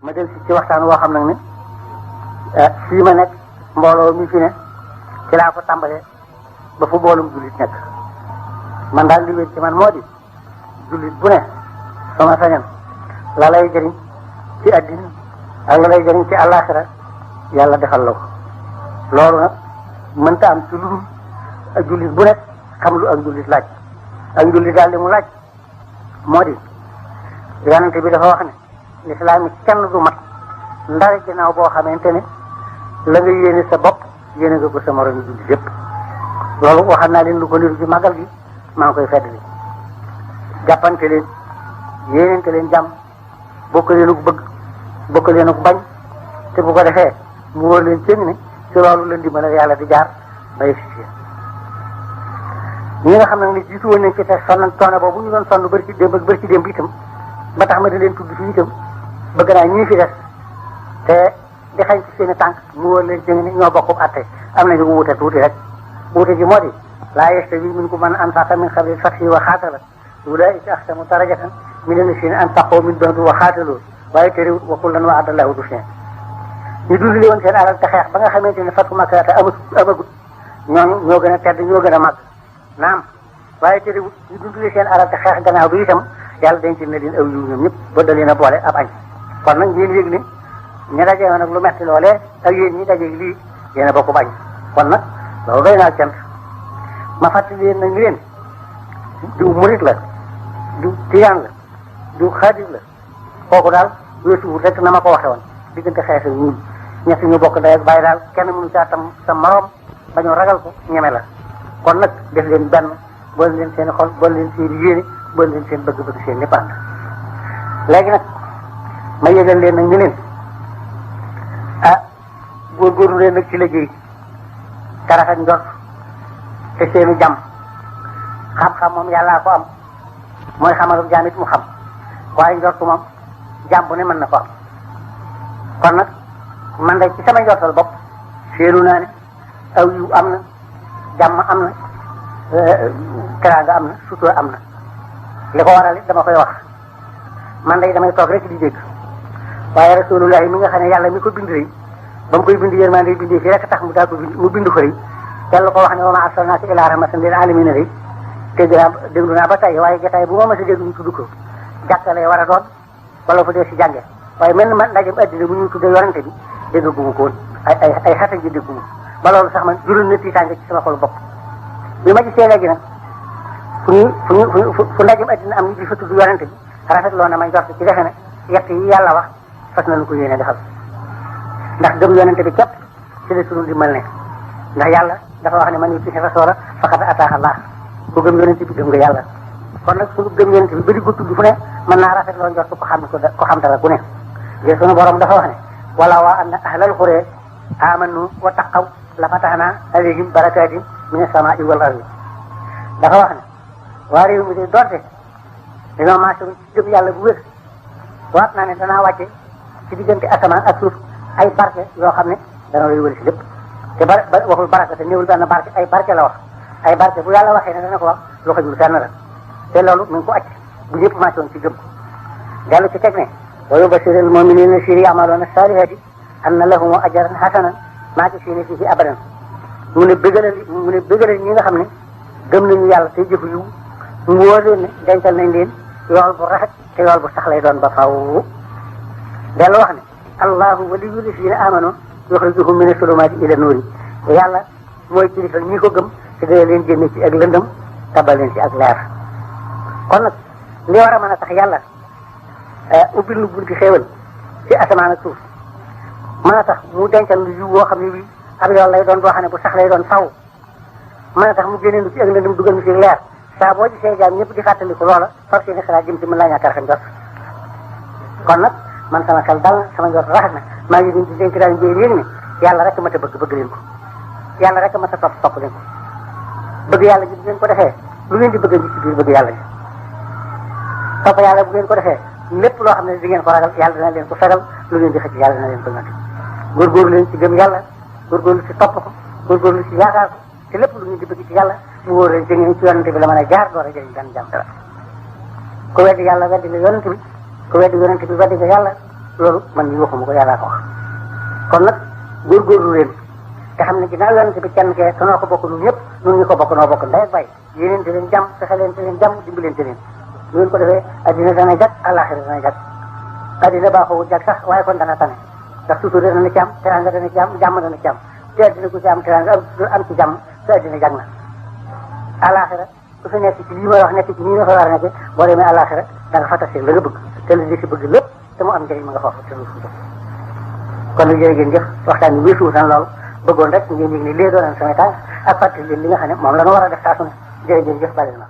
ma del ci waxtaan woo xam nag ne fii ma nekk mbooloo mi fi ne ci laa ko tàmbalee ba fu mboolum jullit nekk man daal li wér ci man moo di jullit bu ne sama sañan la lay jëriñ ci àddina ak la lay jëriñ ci àllaaxira yàlla defal la ko loolu nag mënta am ci lu dul ak jullit bu nekk xam lu ak jullit laaj ak jullit daal li mu laaj moo di yonente bi dafa wax ne lislaam yi kenn du mat ndare ginnaaw boo xamante ne la nga yéene sa bopp yéene nga ko sa moroom jullit yépp loolu waxal naa leen lu ko niru ci màggal gi maa ngi koy feddali jàppante leen yéenente leen jàmm bokk leen ak bëgg bokk leen ak bañ te bu ko defee mu wóor leen cëng ne ci loolu leen di mën a yàlla di jaar bay si ñi nga xam nag ne jiitu woon nañ ci te sonn coono boobu ñu doon sonn bari ci démb ak bari ci démb itam ba tax ma di leen tudd fii itam bëgg naa ñii fi des te di xañ ci seen i tànk mu wóor leen cëng ne ñoo bokk atte am nañu wuute tuuti rek wuute ji moo di laa yastawi minkum man anfaqa min qabli al-fathi wa qaatala ulaa'ika ahsanu darajatan mina llaziina anfaqu min ba'du wa qaatalu waaye terewul wa kullan wa'ada Allaahu l-husnaa ñu dundale woon seen alal te xeex ba nga xamante ne fatu Makka amagut ñooñu ñoo gën a tedd ñoo gën a màgg naam waaye terewul ñu dundale seen alal te xeex gannaaw bi itam yàlla denc na leen aw yiw ñoom ñëpp ba da leen a boole ab añ kon nag ngeen yëg ne ñu dajee woon nag lu metti loolee ak yéen ñi dajeeg lii yéen a bokk bañ kon nag loolu doy naa cant ma fàttali leen nag ni leen diw murit la diw tiyaan la diw xaadir la kooku daal weesuwul rek na ma ko waxe woon diggante xeex ak ñun ñett ñu bokk ndey ak bàyyi daal kenn mënu caa tam sa moroom ba ñu ragal ko ñeme la kon nag def leen benn boole leen seen xol boole leen seen yéene boole leen seen bëgg-bëgg seen lépp ànd léegi nag ma yëgal leen nag ñu leen góorgóorlu leen nag ci liggéey te rafet njort te seeni jàmm xam-xam moom yàllaa ko am mooy xamalu jaam it mu xam waaye njortu moom jàmm bu ne mën na ko am kon nag man de ci sama njortal bopp seenu naa ne aw yiw am na jàmm am na teraanga am na sutura am na li ko waral it dama koy wax man de damay toog rek di dégg waaye rasulullahi mi nga xam ne yàlla mi ko bind rek ba mu koy bind yërmande bindee fii rek tax mu daa ko bind mu bind ko rek yàlla ko wax ne wa maa arsalnaaka illaa rahmatan lil aalamiina rek te déglu naa ba tey waaye jotaay bu ma mës a dégg ñu tudd ko jàkkalee war a doon wala fu dee si jànge waaye mel na man ndajem addina bu ñu tuddee yorante bi dégg gu ma ko woon ay xata ji déggu ma ba loolu sax man jural na tiitaange ci sama xolu bopp bi ma gisee léegi nag fu ndajem addina am ñu di fa tudd yorante bi rafet loo na ma njort ci defe ne yett yi yàlla wax fas nañu ko yéene defal ndax gëm yonente bi képp ci la sunu dimbal ne ndax yàlla dafa wax ne man yutii'i rasuula faqad ataa'a Allah ku gëm yonente bi gëm nga yàlla kon nag sunu gëm yonente bi ba di ko tudd fu ne mën naa rafet loo njort ko xam dara ku ne ngir sunu borom dafa wax ne wala waa anna ahlal qura amanu wa taqaw la fatahna alayhim barakatin mina samaa'i wal ardi dafa wax ne waa réew mi de doonte dañoo maasoo ci gëm yàlla bu wér waat naa ne danaa wàcce ci diggante asamaan ak suuf ay barke yoo xam ne dana lay wëri si lépp te waxul barke te néewul benn barke ay barke la wax ay barke bu yàlla waxee ne dana ko wax lu xajul fenn la te loolu mi ngi ko acc bu ñëpp maasoon ci gëm ko dellu ci teg ne wa yubashirul mu'minina allazina ya'maluna salihati anna lahum ajran hasanan maakisiina fiihi abadan mu ne bëggalal ñi nga xam ne gëm nañu yàlla te jëfu yiw mu wóor leen ne dencal nañ leen yool bu rafet te yool bu sax lay doon ba faaw dellu wax ne allahu waliyyu llazina amanu yuxrijuhum mina zulumaati ila nuuri yàlla mooy kilifa ñi ko gëm te dana leen génne ci ak lëndëm tabal leen ci ak leer kon nag li war a mën a tax yàlla ubbil nu bunti xéewal ci asamaan ak suuf mën a tax mu dencal lu yiw woo xam ne bii ab yoon lay doon boo xam ne bu sax lay doon faw mën a tax mu génne nu ci ak lëndëm dugal nu ci leer saa boo gisee jaam ñëpp di fàttaliku loola far seeni xalaat jëm ci mën laa ñàkk a rafet njort kon nag man sama xel dal na sama njort rafet na maa ngi leen di dénk daal njëriñ yéen ne yàlla rek ma ta bëgg leen ko yàlla rek ma ta topp leen ko bëgg yàlla ji bu ngeen ko defee lu ngeen di bëgg ci biir bëgg yàlla ji topp yàlla bu ngeen ko defee lépp loo xam ne di ngeen ko ragal yàlla dina leen ko fegal lu ngeen di xëcc yàlla dina leen ko ñàkk góorgóorlu leen ci gëm yàlla góorgóorlu ci topp ko góorgóorlu ci yaakaar ko te lépp lu ngeen di bëgg ci yàlla mu wóor leen ci ngeen ci yonante bi la mën a jaar door a jëriñ benn jàmm dara ku weddi yàlla weddi nga yonante bi ku weddi yonante bi weddi nga yàlla loolu man ñu waxuma ko yàllaa ko wax kon nag góorgóorlu leen te xam ne ginnaaw yonente bi kenn kee danoo ko bokk ñun ñëpp ñun ñu ko bokk noo bokk ndey ak bay yéeneente leen jàmm fexe leen te leen jàmm dimbalante leen lu ngeen ko defee addina dana jag àllaaxira dana jag addina baaxoo jag sax waaye kon dana tane ndax sutura dana ci am teranga dana ci am jàmm dana ci am te addina ku ci am teranga am ci jàmm te addina jag na àllaaxira ku fi nekk ci lii may wax nekk ci nii nga fa war a nekk boo demee àllaaxira da nga fa tase la nga bëgg te li si bëgg lépp te mu am njëriñ ma nga foofu te lu fuuta kon nag jërë ngeen jëf waxtaan bi weesu tan loolu bëggoon rek ngeen yëg ne lii doon sama taal ak fàttali leen li nga xam ne moom la ñu war a def saa su ne jërë ngeen jëf bari na